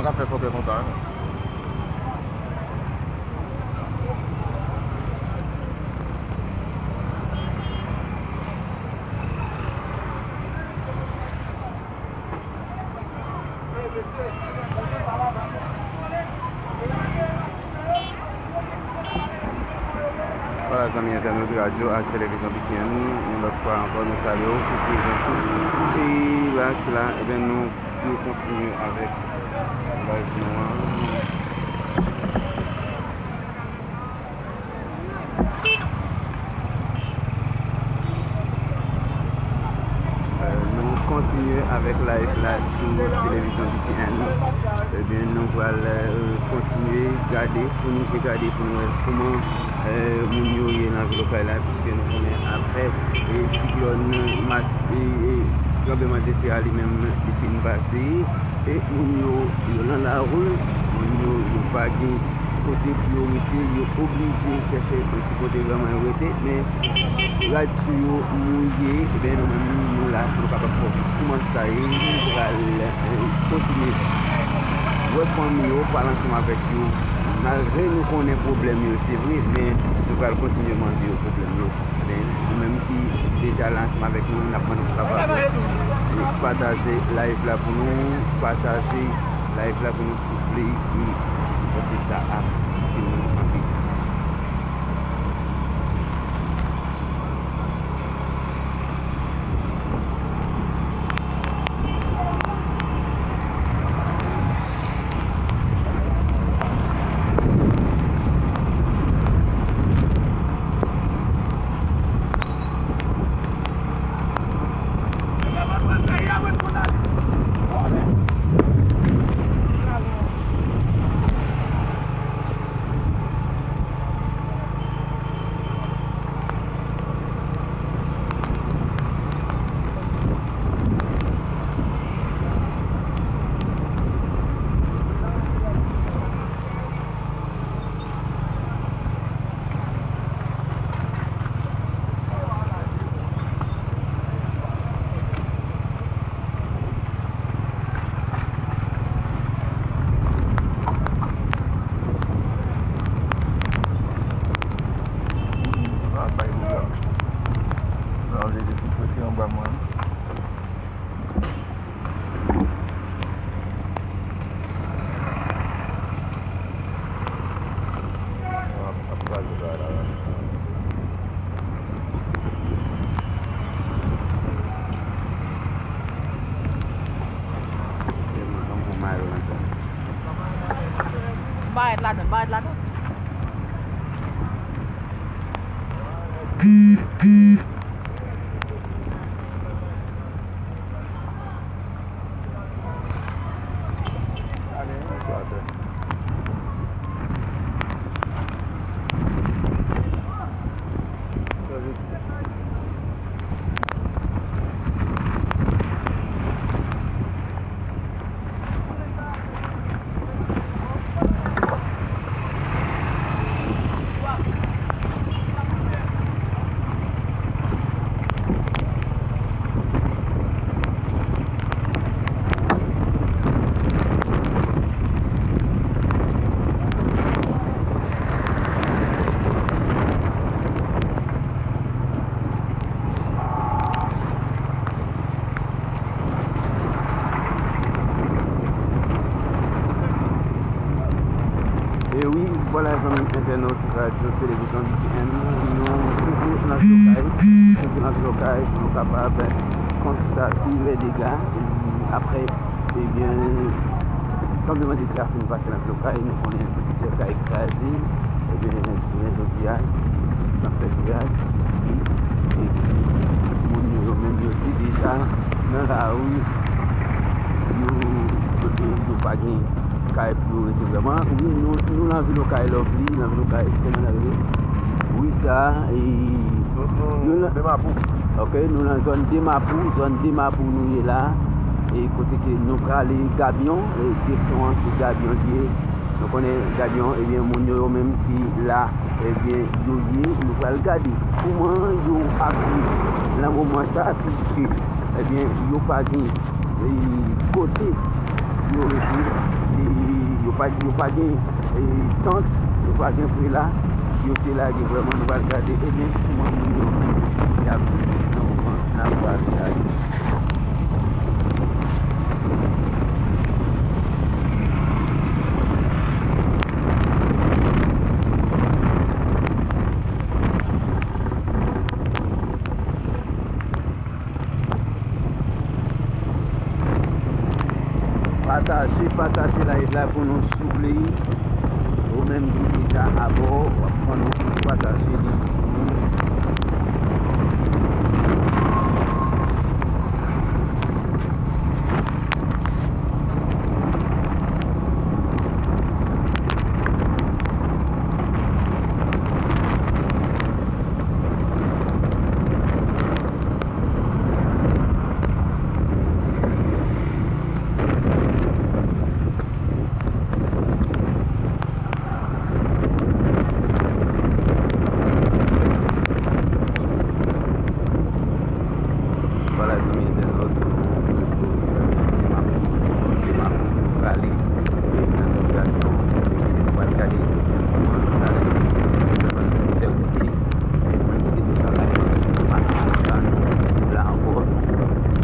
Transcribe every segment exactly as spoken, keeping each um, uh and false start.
Sa fè kòtè konsa, wi. Vwala, zanmi entènot radyo ak televizyon B C N, yon lòt fwa ankò, nou salye w pou prezans ou. E la, ki la, ebyen, nou pou kontinye avèk live nou an. Euh, nou kontinye avèk live la sou televizyon B C N. Ebyen, nou pral, euh, kontinye gade, founi je gade pou nou wè kòman, euh, moun yo ye nan vil Okay la, piske nou konnen apre, e, siklòn Mat-, e, e, tranblemanntè a li menm, li fin pase, e moun yo, yo nan lari, moun yo, yo pa gen kote pou yo rete, yo oblije chèche yon ti kote vrèman yo rete, men rad sou yo mouye, ebyen, nou menm, nou la, nou kapab fè kòman sa ye, nou pral, eh, kontinye wè fanmi yo, pale ansanm avèk yo, malgre nou konnen pwoblèm yo, se vre, men nou pral kontinye mande yo pwoblèm yo. Men, ou menm ki deja la ansanm avèk nou, n ap mande w pou kapab, eh, pataje live la pou nou, pataje live la pou nou, souple, e, paske sa ap itil nou anpil. Barèt ladan, barèt ladan. E wi, vwala zanmi entènot radyo televizyon B C N, nou toujou nan vil Okay, toujou nan vil Okay pou nou kapab konstate lè dega, e apre, ebyen, tranblemanntè a fin pase nan vil Okay, nou konnen plizyè kay kraze, ebyen, jounen jodi a, si n ap fè jodi a, si, epi moun yo, yo menm, yo te deja nan lari, yo, yo, yo pa gen kay pou yo rete vrèman. Wi, nou, nou nan vil Okay, Lovely, nan vil Okay, kòman n rele? Wi, sa, e, nou nan Demapou. Ok, nou nan zòn Demapou, zòn Demapou nou ye la. E kote ke nou prale Gabyon, e direksyon an se Gabyon li ye. Nou konnen Gabyon, ebyen, moun yo, yo menm se la, ebyen, yo ye. Nou pral gade kòman yo ap viv nan moman sa, piske, ebyen, yo pa gen, e, kote yo rete, se Pa, yo pa gen, e, tant, yo pa gen prela, yo te lage vrèman, nou pral gade, ebyen, kouman moun yo menm, y ap viv nan moman n ap pale la yo. Pataje, pataje live la pou nou souple. Ou menm ki deja abò, w ap pran nou pou pataje li. Vwala, zanmi entènòt, nou toujou, e, m ap, m ap prale, e, nan sitiyasyon, e, nou pral gade kòman sa, e, mwen ki te deja la, e, nou la ankò.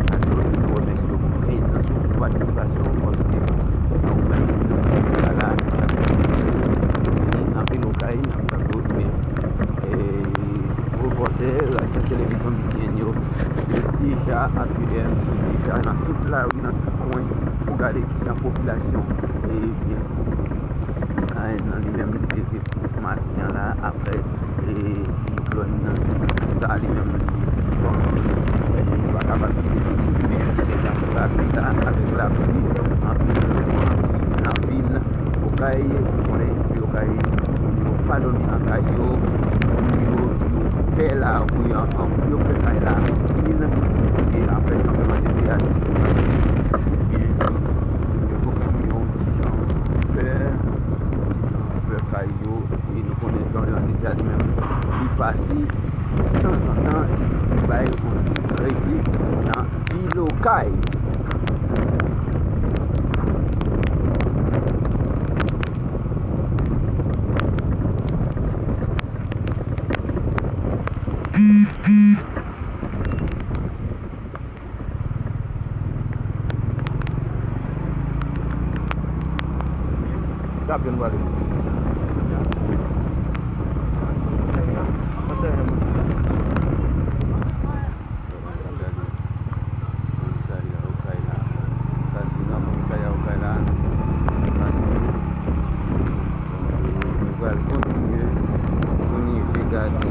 Sa tou, nou remèsye w pou prezans ou, pou patisipasyon w, paske san ou menm, nou pa t la, nou pa t gen anpil okay, n ap tankou, men, e, repòtè, radyo, televizyon B C N yo, yo deja ap, yo deja nan tout lari, nan tout kwen, pou gade kijan popilasyon, e, byen, N A N nan li menm, li te maten an la, apre, e, siklòn nan, sa li menm, li kòmanse, e, li pa kapab sezi, men li deja frape la avèk lapli, anpil van ki nan vil Okay, ou konnen, vil Okay, moun yo pa dòmi nan kay yo, moun yo, yo pè lari an, anpil, yo pè kay la anpil, e apre tranblemanntè a, ebyen, moun yo toujou yon ti jan pè, yon ti jan pè kay yo, e nou konnen tranblemanntè a li menm, li pase, tanzantan, li bay yon ti kredi nan vil Okay. Komisarya Okay la. Sa se nan komisarya Okay la. Pase. Donk, nou pral kontinye founi je gade.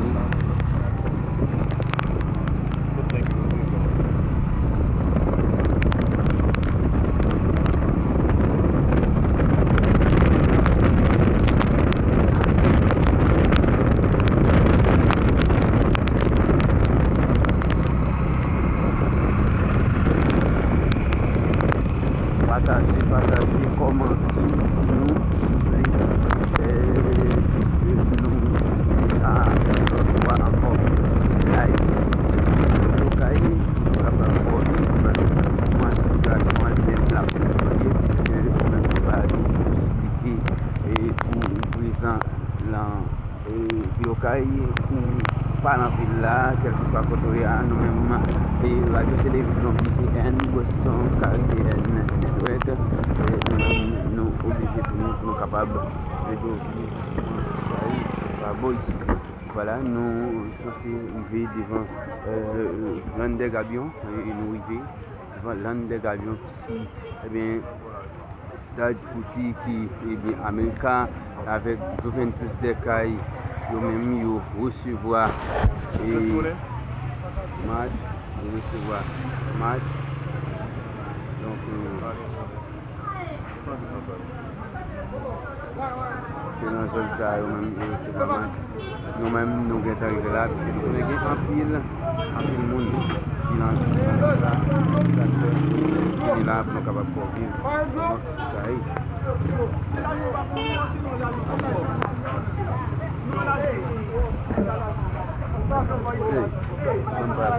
Pataje, pataje, kòmante nou, souple. Eh, piske nou, a, lòt fwa ankò, live Okay, nou kapab fòme kòman sitiyasyon an li menm l ap evolye, piske nou menm nou ba nou posiblite, e, pou prezan lan, e, vil Okay, ou pa nan vil la, kèlkeswa kote w ye a, nou menm, e, Radyo Televizyon B C N, Boston Caribbean Network, e, nou menm, nou oblije pou nou, pou nou kapab ede w vini nan Kayib, pa bò isi. Vwala, nou sanse rive devan, e, Grande Gabion, e, nou rive devan Grande Gabion ki, ebyen, Stad Kouti ki, ebyen, Amerika avèk Juventus de Cali, yo menm yo resevwa, e, match, yo resevwa match. Donk, e, se nan zòn sa yo menm yo resevwa match. Nou menm, nou gentan rive la, piske nou konnen gen anpil, anpil moun ki nan zòn sa, sa fè, vini la pou nou kapab fè yon vil. Donk, sa ye. Hey, ann pale.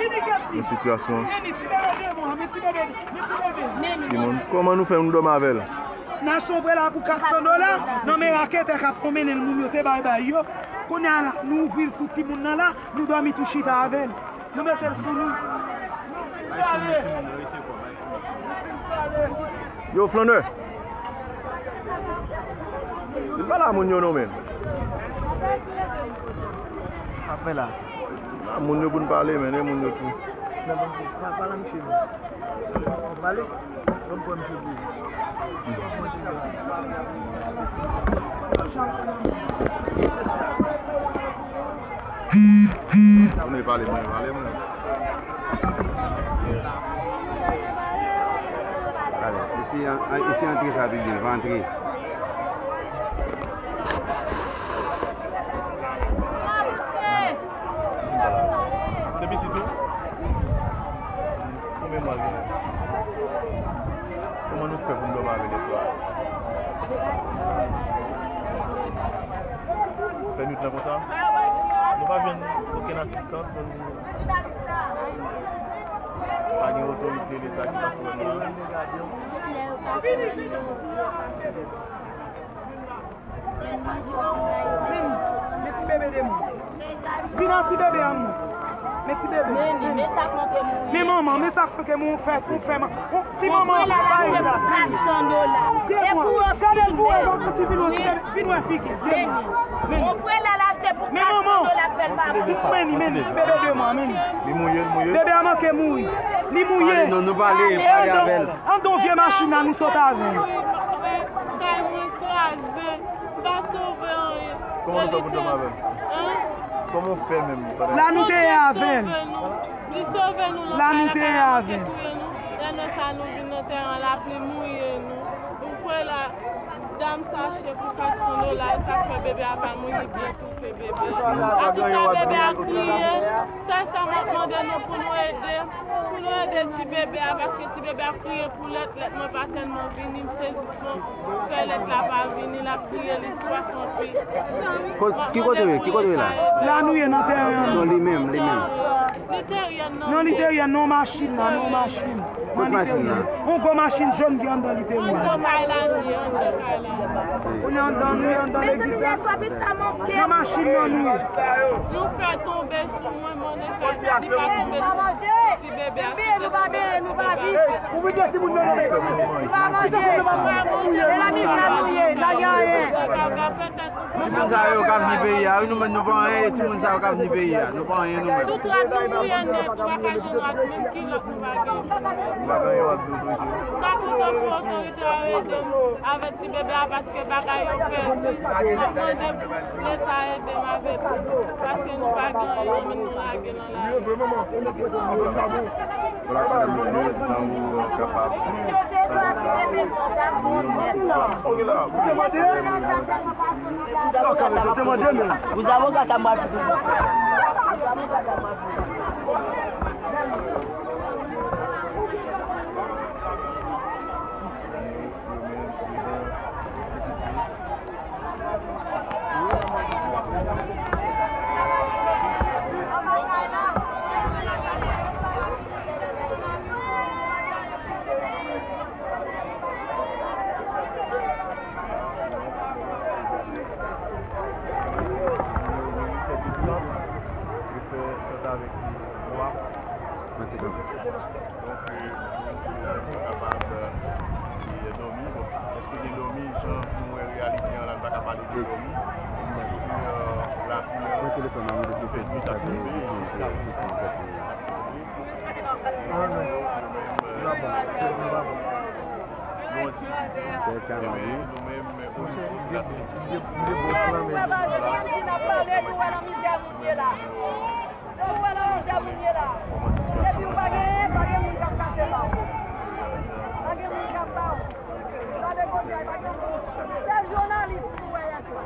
Men sitiyasyon. Timoun, kòman nou fè nou dòmi avè l? N achte yon prela pou kat san dola nan men raketè k ap pwomennen l, moun yo te bay bay yo. Kounye a la, nou ouvri l sou timoun nan la, nou dòmi tou chita avè l. Nou mete l sou nou. Yo, flannè. Vin pale a moun yo non, men. Apre la. A, moun yo pou n pale, men, e moun yo tou. Nan bon, pa, pale a misye, men. Pale. Bon, bon, misye, bon. Moun yo pale, moun yo pale, moun. Ale, Isi, an- an- isi antre sa pi byen, pa antre. Se pitit ou? Konbyen mwa l genyen? Kòman nou fè pou n dòmi avè l lèswa? Fè nwit lan konsa? Nou pa jwenn okenn asistans, nou Pa gen otorite leta ki ta sou wè nou la. Men, men ti bebe de moun. Vin an ti bebe an moun. Men ti bebe. Men, men sa k manke moun. Men manman, men sa k manke moun fè, pou fè man. Si manman pa egzat. Gade l pou wè, gade l pou wè, bon, ti vin wè, vin wè figi. Men manman, men li, men li, bebe de mwa, men li. Li mouye, li mouye. Bebe a manke mouri. Li mouye. Pale non, nou pale, pale avè l. Andan vye machin nan, nou sot avè l. Kay mwen kraze, m pa sove anyen. Kòman nou fè pou dòmi avè l? Kòman w fè menm? La nou te ye avè l. Li sove nou, la nou te ye avè l. Lè nan sa nou vin nan tèren, lapli mouye nou. Ou kwè la, dam sa achte pou kat san dola, e sa k fè bebe a pa mouri byen toufe bebe. Akoz sa bebe a kriye, sèl sa m ap mande nou pou nou ede, pou nou ede ti bebe a, paske ti bebe a kriye pou lèt, lèt mwen pa tèlman vini, m sezi. Fè lèt la pa vini, l ap kriye, li swaf anpil. Ko- ki kote w ye? Ki kote w ye la? La nou ye nan tèren an. Non, li menm, li menm. Li te ryen nan. Non, li te ryen nan machin la, nan machin. Kot machin la? Yon gwo machin jòn ki anndan li te ryen. Anndan kay la nou ye, anndan kay la. Kounye a anndan, nou ye anndan legliz la. Nan machin nan nou ye. Nou fè tonbe sou mwen, men li pa tonbe sou ti bebe a. Nou pa byen, nou pa byen. Ou vin de timoun nan yo. Nou pa manje. E la mizè nou ye, nou pa gen anyen. Timoun sa yo k ap vini peyi a, wi, nou menm nou pa anyen, e timoun sa yo k ap vini peyi a, nou pa anyen nou menm. Tout rad nou mouye nèt, nou pa ka jwenn rad menm kilòt nou pa gen. Nou pa gen yon rad tou, tou, tou. M ta kontan pou otorite yo ede m avèk ti bebe a paske bagay yo pèdi. M ap mande leta ede m avèk li paske nou pa gen anyen, nou lage nan lari. Vwala, medam, mesye, jan ou kapab. Pou zavoka sa m pral fè. Donk, e, e, e, kapab, e, dòmi. Bon, èske gen dòmi? Jan nou wè reyalite an la, n pa ka pale de dòmi. Paske, e, lapli an, li fè nwit ap tonbe, e, e, e, e, nou menm, e, nou an difikilte. Ebyen, nou menm, e, o nivo de latèk. Lè w wè nan mizè moun ye la. Lè w wè nan mizè moun ye la. Depi w pa genyen, pa gen moun k ap pase ba w. Pa gen moun k ap ba w. Gade kote a, pa gen moun. Sèl jounalis nou wè yè swa.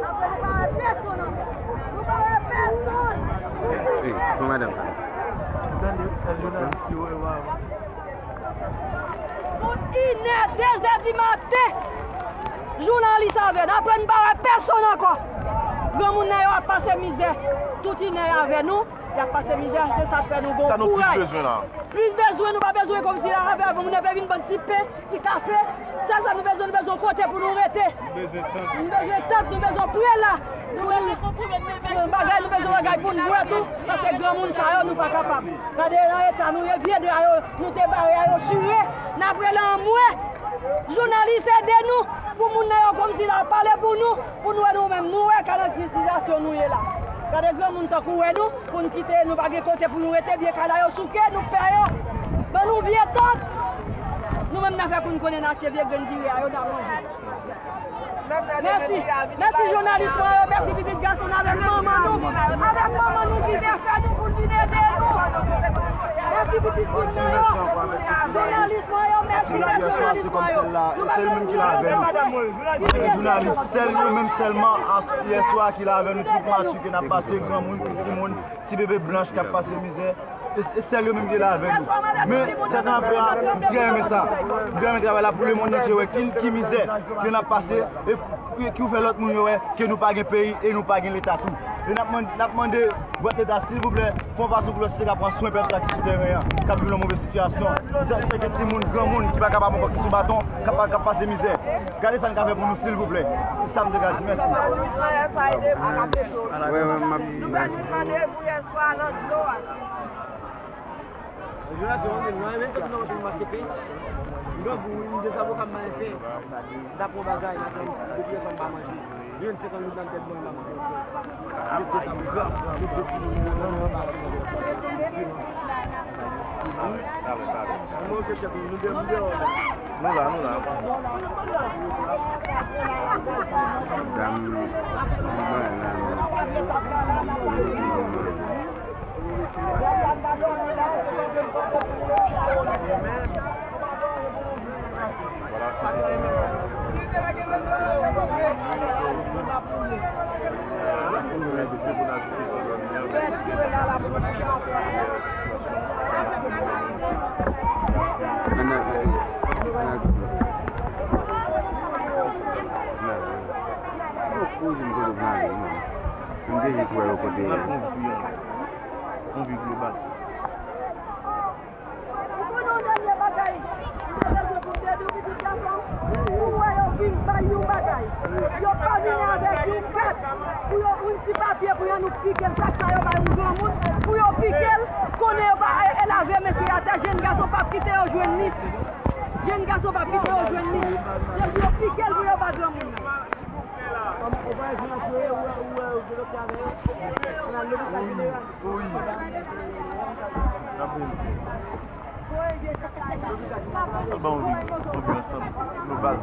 Apre nou pa wè pèsonn ankò. Nou pa wè pèsonn. Wi, bon, madanm sa. Tande, sèl jounalis yo wè yo avan. Tout inè, de zè di maten, jounalis avè n. Apre n pa wè pèsonn ankò. Granmoun nan yo ap pase mizè. Tout inè avè nou, y ap pase mizè. Se sa k fè nou gon kouraj. Sa nou plis bezwen la? Plis bezwen, nou pa bezwen kòmsi la avè moun nan vin ban n ti pen, ti kafe. Sèl sa nou bezwen, nou bezwen kote pou nou rete. Nou bezwen tant, nou bezwen prela. Pou nou, pou bagay, nou bezwen bagay pou n bwè tou, paske granmoun sa yo, nou pa kapab. Gade nan eta nou ye, vye dra yo, nou te bare a, yo chire. N ap rele anmwe. Jounalis, ede nou, pou moun nan yo kòmsi la pale pou nou, pou nou wè nou menm, nou wè ka nan sitiyasyon nou ye la. Gade granmoun tankou wè nou, pou n kite, nou pa gen kote pou nou rete, vye kay la yo souke, nou pè yo ban nou vye tant. Nou menm n a fè pou n konnen n achte vye grenn diri a yo, n a manje. Mèsi. Mèsi jounalis mwen yo, mèsi pitit gason n avèk manman nou. Avèk manman nou ki te fè nou pou l vin ede nou. Mèsi pou pitit moun nan yo. Jounalis mwen yo, mèsi jounalis mwen yo. Sèl menm ki la avè nou. Jounalis, sèl yo menm sèlman, yè swa ki la avè nou, tout mati ke n ap pase, granmoun, tout timoun, ti bebe blanch k ap pase mizè. E, e sèl yo menm ki la avè nou. Men, sa, sa n ap fè a, m trè renmen sa. M trè renmen travay la pou lemonn antye wè ki, ki mizè ke n ap pase, e ki, ki fè lòt moun yo wè ke nou pa gen peyi e nou pa gen leta tou. E n ap mande, n ap mande bwat leta, silvouplè, fè yon fason pou lòt site ka pran swen pèp sa ki sou tèren an, k ap viv nan move sitiyasyon. Sa, se ke timoun, granmoun ki pa kapab ankò, ki sou baton, k ap, k ap pase mizè. Gade sa n ka fè pou nou, silvouplè. Se sa m te ka di. Mèsi. Wi, wi, m ap, Jodi a se yon lè nou renmen fèt nan wote nou ap fete. M grangou, m de zaboka m pa enpe. M ta pran bagay, m ap pran de pyès m pa manje. Jwenn senkant goud nan tèt mwen, m pa manje. Met de zaboka, met de timoun nan nan nan. Mwen ke chèf nou, nou de, nou de. Nou la, nou la. Dam, nou la, nou. Ou di m kote w prale, non. M te jis wè yo kote. Yon vi global. Ou konnen yon dènye bagay, m te bezwen pou m te di w, pitit gason m, ou wè yo vin bay yon bagay. Yo pa vini avèk yon kat pou yo, yon ti papye pou yo nou pike l, sak sa yo bay yon granmoun, pou yo pike l, konnen yo pa, e, e lave men sou atè, jèn gason p ap kite yo jwenn li. Jèn gason p ap kite yo jwenn li. Depi yo pike l pou yo ba granmoun nan. Wi. N ap vin. Ban yon vi, yon vi ansanm. Nou baz.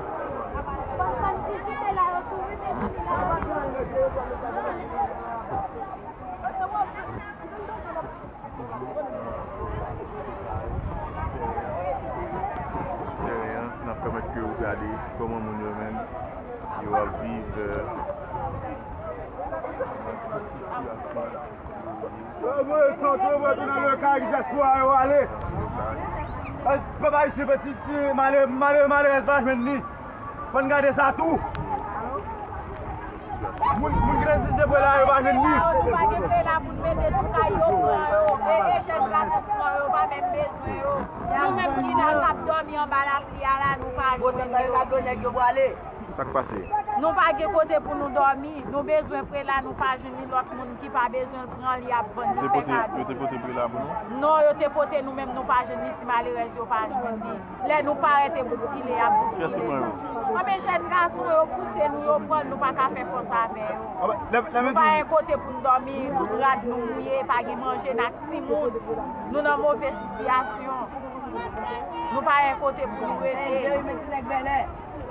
Tèren an, n ap pèmèt ke w gade kòman moun yo menm, yo ap viv, euh, Yo voye sant yo voye tounen nan kay dyaspora yo ale. Pèp ayisyen, pitit, malere, malere, malerèz pa jwenn li. Fò n gade sa tou. Moun, moun ki nesesite prela yo pa jwenn li. Nou pa gen prela pou n mete sou kay yo, pran yo. E, e jèn gason pran yo, pa menm bezwen yo. Nou menm ki la k ap dòmi anba lapli a la, nou pa jwenn yo. Sa k pase? Nou pa gen kote pou nou dòmi. Nou bezwen prela, nou pa jwenn li. Lòt moun ki pa bezwen l pran li, ap vann li, fè kado. Yo te pote prela pou nou? Non, yo te pote nou, menm nou pa jwenn li, ti malerèz yo pa jwenn li. Lè nou parèt e bouskile, y ap bouskile nou. Anben, jèn gason yo pouse nou, yo pran n, nou pa ka fè fòs avè yo. Nou pa gen kote pou n dòmi, tout rad nou mouye, pa gen manje, n ak timoun. Nou nan move sitiyasyon. Nou pa gen kote pou nou rete.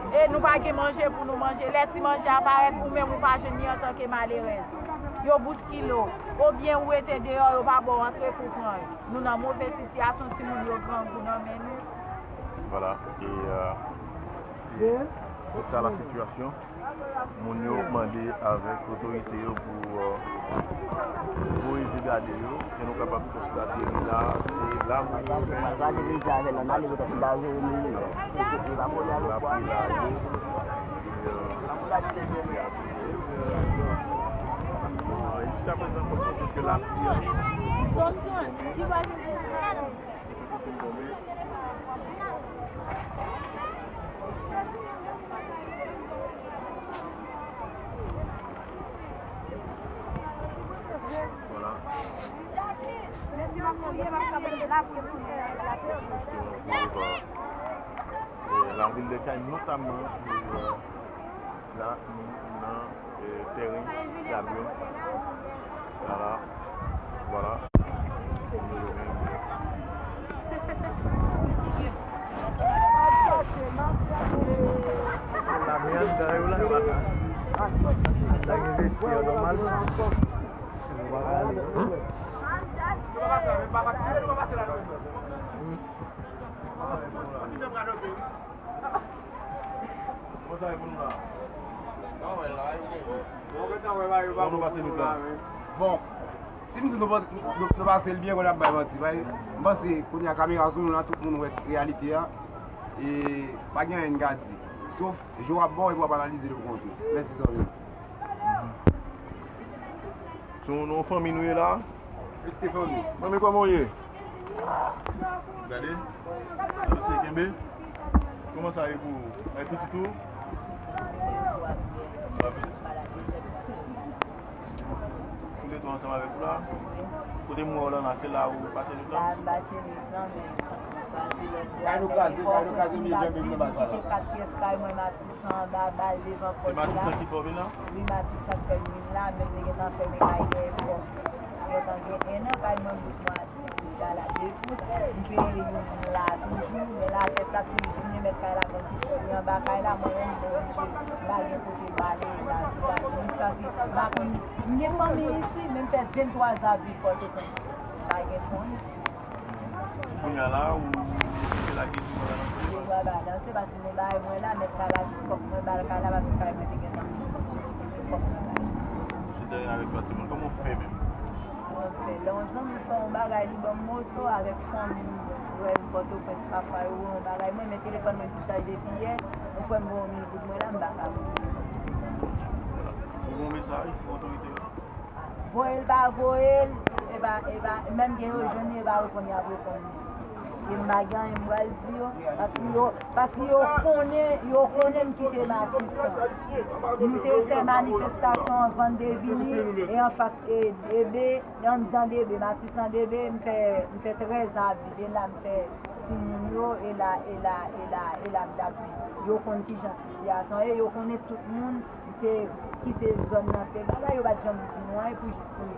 E nou pa gen manje pou nou manje. Lè ti manje a parèt, ou menm ou pa jwenn li antanke malerèz. Yo bouskile w. Oubyen ou rete deyò, yo pa ba w antre pou w pran l. Nou nan move sitiyasyon, timoun yo grangou nan men nou. Vwala. E, euh, se, se sa la sitiyasyon. Moun yo mande avèk otorite yo pou, euh, voye je gade yo, ke nou kapab konstate ke la, se la pou yo menm. Malgré mizè avè l, nan ale poutèt li ta jere nou. Li pa konnen avèk kwa. Jiskaprezan, fòk nou di ke lapli an. Vwala. E, lavil de Kay, notaman, e, la, nou nan, e, tèren Gabyon. Vwala. Vwala. Lamyàn, Sa yo la, yo pa ka. Sa gen vesti yo nòmal. Yo pa ka ale. Kòman sa ye pou nou la? Kòman nou pase nou la? Bon, si m di nou, nou, nou pase l byen, konn ap bay manti. M panse kounye a kamera sou nou la, tout moun wè reyalite a. E pa gen anyen n ka di. Sof, je w ap ba w epi w ap analize l pou kont ou. Mèsi, zanmi m. Se yon, yon fanmi nou ye la? Èske fanmi? Fanmi, kòman w ye? Gade. Mesye, kenbe. Kòman sa ye pou ou? Ay pitit ou? Ou gen tou ansanm avèk ou la? Kote m wè w la, se la ou pase nou tan? La, m pase nou tan, men m pase lòt bò. Kay nou kraze, kay nou kraze, men janbe vin anba sa la. Kite kat pyès kay mwen, m ap san anba bal devan pòt la. Se Matisan ki fè w vin la? Wi, Matisan k fè m vin la, men m te gentan fèmen kay dèyè pòt. Gentan gen en an kay mwen bout mwa, deja la de fout. M peye youn la toujou, men la fèt la toujou fini, mèt kay la konn ki fini anba kay la, mwen menm m oblije pa gen kote m ale la, m pa konn, m pa konn, m gen fanmi isi, men m fè venntwa zan ap viv Pòtoprens, m pa gen fanmi. Kounye a la, ou, ou te lage sou balanse? Li va balanse, paske mwen bay mwen la, mèt kay la di fòk mwen ba l kay la, paske kay mwen te gentan fini. Fòk mwen ba l. Mwen te avèk yon timoun, kòman w fè menm? Mwen fè, lè yon zanmi fè yon bagay, li ban m moso avèk fanmi m, frè m Pòtoprens, pafwa yo voye yon bagay, mwen men telefòn mwen ki chaje depi yè, yon frè m voye yon mil goud mwen la, m pa ka voye. Ou voye yon mesaj pou otorite yo? Voye l pa voye l, e pa, e pa, menm gen yo jwenn li, e pa reponn y ap reponn li. E m pa gen anyen m pral di yo, paske yo, paske yo konnen, yo konnen m kite Matisan. Nou te fè manifestasyon an Vann Devini, e anfas, e, Debe, anndan Debe, Matisan Debe, m fè, m fè trèz avi, e la m fè timoun yo, e la, e la, e la, e la m t ap viv. Yo konn kijan sitiyasyon ye, yo konnen tout moun. M te kite zòn nan, se bagay yo pa t janm di nou anyen pou jis kounye.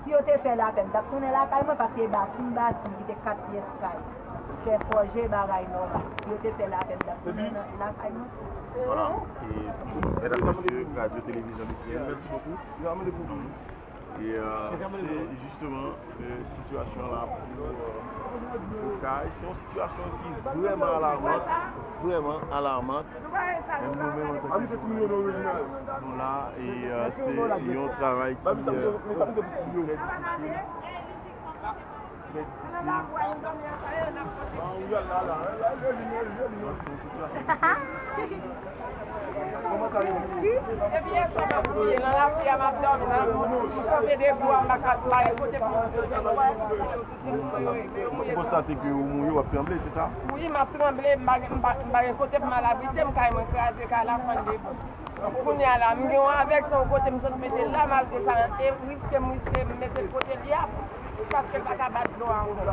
Si yo te fè lapè, m t ap tounen lakay mwen, paske e basin, basin ki te kat pyès kay, fè fòje, bagay nòmal. Si yo te fè lapè, m t ap tounen nan, lakay mwen. Vwala, e, medam, mesye, radyo, televizyon, mesye, mèsi bokou. E, euh, se jisteman, euh, sitiyasyon la pou, euh, pou kay. Se yon sitiyasyon ki vrèman alarmant, vrèman alarmant. Menm nou menm antanke jounalis, nou la, e, euh, se yon travay ki, euh, trè difisil. Trè difisil. Depi yè swa m ap gouye nan lapli a, m ap dòmi nan, m kanpe debou a, m pa ka, m pa gen kote pou m mouye. Ou konstate ke ou mouye, w ap tranble, se sa? Wi, m ap tranble, m pa gen, m pa, m pa gen kote pou m al abrite m, kay mwen kraze, kay la fann debou. Kounye a la, m gen yon avèg se yon kote m sot mete l la, malgre sa, e riske m riske m mete l kote l ye a, paske l pa ka bat dlo a ankò.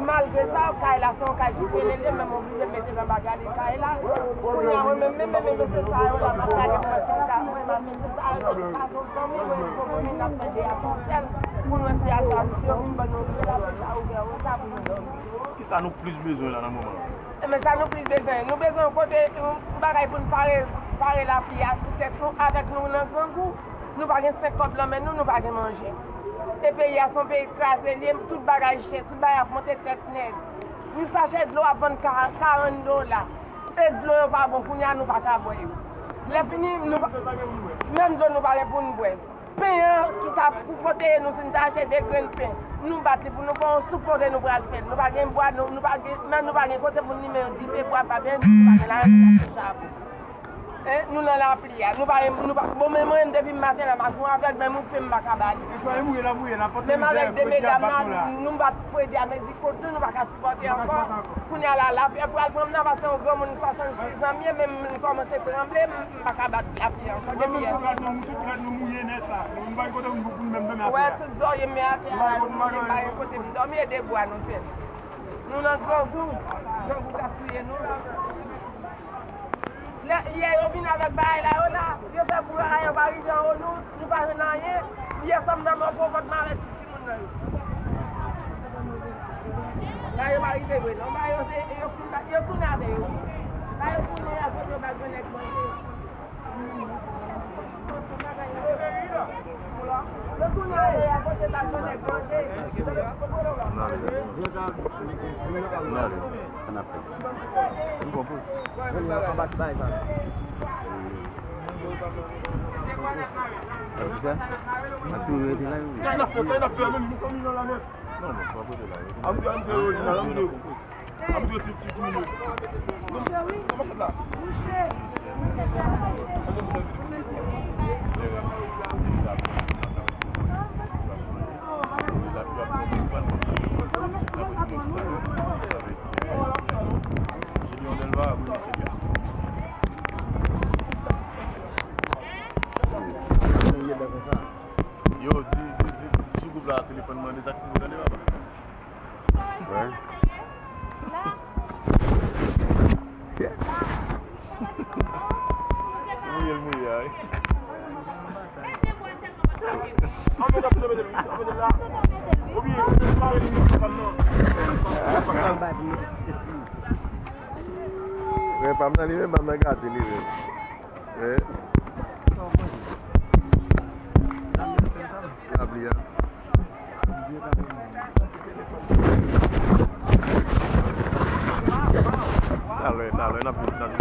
Malgre sa, kay la se yon kay ki plen, men m oblije mete l anba gade kay la. Kounye a, mwen menm, menm, menm, menm mesye sa yo la, m ap gade pou mwen si sa, mwen, m ap mesye sa yo, se pa yon zanmi, mwen, se yon moun n ap mande a konsèy pou nou wè si a sa, si yo vin ban nou ouvè la, pou sa ouvè, wè sa pou nou dòmi. Kisa nou plis bezwen la nan moman an? Enben, sa nou plis bezwen, nou bezwen yon kote, yon bagay pou n pare, pare lapli a sou tèt nou, avèk nou nan grangou, nou pa gen senk kòb nan men nou, nou pa gen manje. E peyi a se yon peyi kraze li ye, tout bagay chè, tout bagay ap monte tèt nèg. Yon sachè dlo ap vann ka-, karant dola. E dlo yo pa bon, kounye a nou pa ka bwè yo. Lè fini, nou pa, menm dlo nou pa gen pou n bwè. Pen an ki ka pou pwoteye nou, si n ta achte de grenn pen, nou bat li pou nou fè yon soup, kote nou pral fè l? Nou pa gen bwa, nou, nou pa gen, men nou pa gen kote pou n limen yon dife, bwa pa gen, nou pa gen lajan pou n achte chabon. Hein, nou nan lapli a, nou pa, nou pa, bon, men mwen menm depi maten la, m ak yon avèg, menm yon pen m pa ka ba li. E sa, e mouye, l ap mouye, l ap pòte mizè, fredi ap bat nou la. Nou bat fredi a, men di kot nou, nou pa ka sipòte ankò. Kounye a la, lapè pral pran m nan, paske yon granmoun swasannsis zan m ye, men m kòmanse tranble, m pa ka bat lapè ankò. Depi yè. Ou wè tout zòrye m men atè a, m pa gen kote m dòmi, e debou a nou fè. Nou nan grangou, grangou k ap touye nou. Lè, yè yo vin avèk bagay la yo la, yo fè pou bagay yo pa rive anwo nou, nou pa jwenn anyen. Yè swa m nan mò pwovòt m avèk tout timoun nan yo. Bagay yo pa rive vre non, bagay yo se, yo fin, yo tounen avè yo. Bagay yo tounen avè yo, pa jwenn nèg manje. N ale. N ale. Sa n ap fè? M konprann. Ap di sa? Ap tou rete la, wi. Kay n ap fè, kay n ap fè, men nou konn nan la nèt. Non, non, pa kote la. Antre, antre, antre, antre. Antre, ti, ti, ti minit. Kòman fèt la? Yo, di, di, di, di sou gwoup la, telefòn mwen dezaktive, tande, papa. Wè. Mouye l mouye a, wi. Men pa m nan li menm, pa m nan gate li menm. Eh. N ap li a. Talè, talè, n ap, n ap.